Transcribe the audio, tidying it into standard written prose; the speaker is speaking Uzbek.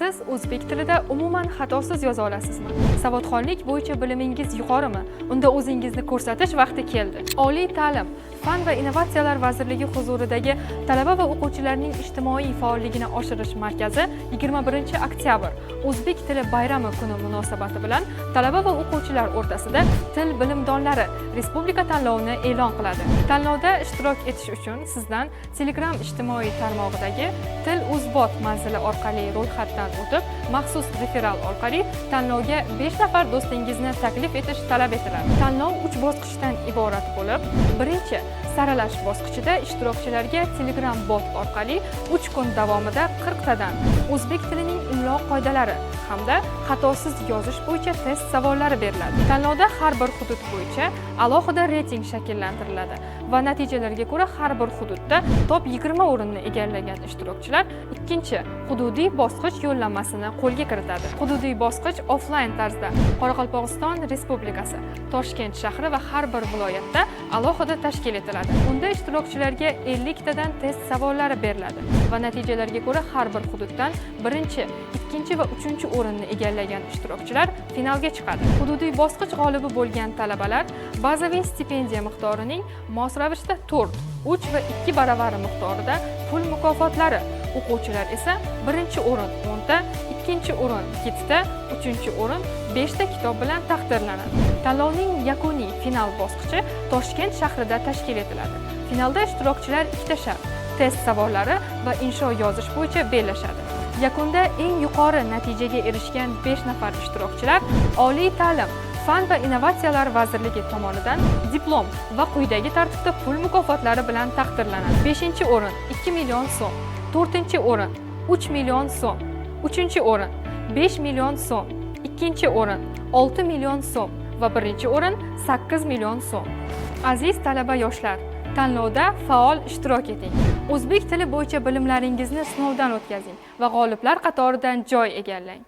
Siz o'zbek tilida umuman xatosiz yoza olasizmi? Savodxonlik bo'yicha bilimingiz yuqorimi? Unda o'zingizni ko'rsatish vaqti keldi. Oliy ta'lim, fan va innovatsiyalar vazirligi huzuridagi Talaba va o'quvchilarning ijtimoiy faolligini oshirish markazi 21 oktyabr, O'zbek tili bayrami kuni munosabati bilan talaba va o'quvchilar o'rtasida "Til bilimdonlari" respublika tanlovini e'lon qiladi. Tanlovda ishtirok etish uchun sizdan Telegram ijtimoiy tarmog'idagi Til uzbot manzili orqali ro'yxatdan o'tib, maxsus referal orqali tanlovga 5 nafar do'stingizni taklif etish talab etiladi. Tanlov 3 bosqichdan iborat bo'lib, birinchi saralash bosqichida ishtirokchilarga Telegram bot orqali 3 kun davomida 40 tadan o'zbek tilining imlo qoidalari hamda xatosiz yozish bo'yicha test savollari beriladi. Tanlovda har bir hudud bo'yicha alohida reyting shakllantiriladi va natijalarga ko'ra har bir hududda top 20 o'rinni egallagan ishtirokchilar ikkinchi hududiy bosqich yo'llanmasini qo'lga kiritadi. Hududiy bosqich offlayn tarzda Qoraqalpog'iston Respublikasi, Toshkent shahri va har bir viloyatda alohida tashkil etiladi. Unda ishtirokchilarga 50 tadan test savollari beriladi va natijalarga ko'ra har bir hududdan birinchi, ikkinchi va uchinchi o'rinni egallagan ishtirokchilar finalga chiqadi. Hududiy bosqich g'olibi bo'lgan talabalar bazaviy stipendiya miqdorining mos ravishda 4, 3 va 2 baravari miqdorida pul mukofotlari, o'quvchilar esa birinchi o'rin 10 ta, ikkinchi o'rin 7 ta, uchinchi o'rin 5 ta kitob bilan taqdirlanadi. Tanlovning yakuniy final bosqichi Toshkent shahrida tashkil etiladi. Finalda ishtirokchilar ikkita test savollari va insho yozish bo'yicha bellashadi. Yakunda eng yuqori natijaga erishgan 5 nafar ishtirokchilar Oliy ta'lim, fan va innovatsiyalar vazirligi tomonidan diplom va quyidagi tartibda pul mukofotlari bilan taqdirlanadi: beshinchi o'rin 2 million so'm, to'rtinchi o'rin 3 million so'm, uchinchi o'rin 5 million so'm, ikkinchi o'rin 6 million so'm va birinchi o'rin 8 million so'm. Aziz talaba yoshlar, tanlovda faol ishtirok eting, o'zbek tili bo'yicha bilimlaringizni sinovdan o'tkazing va g'oliblar qatoridan joy egallang.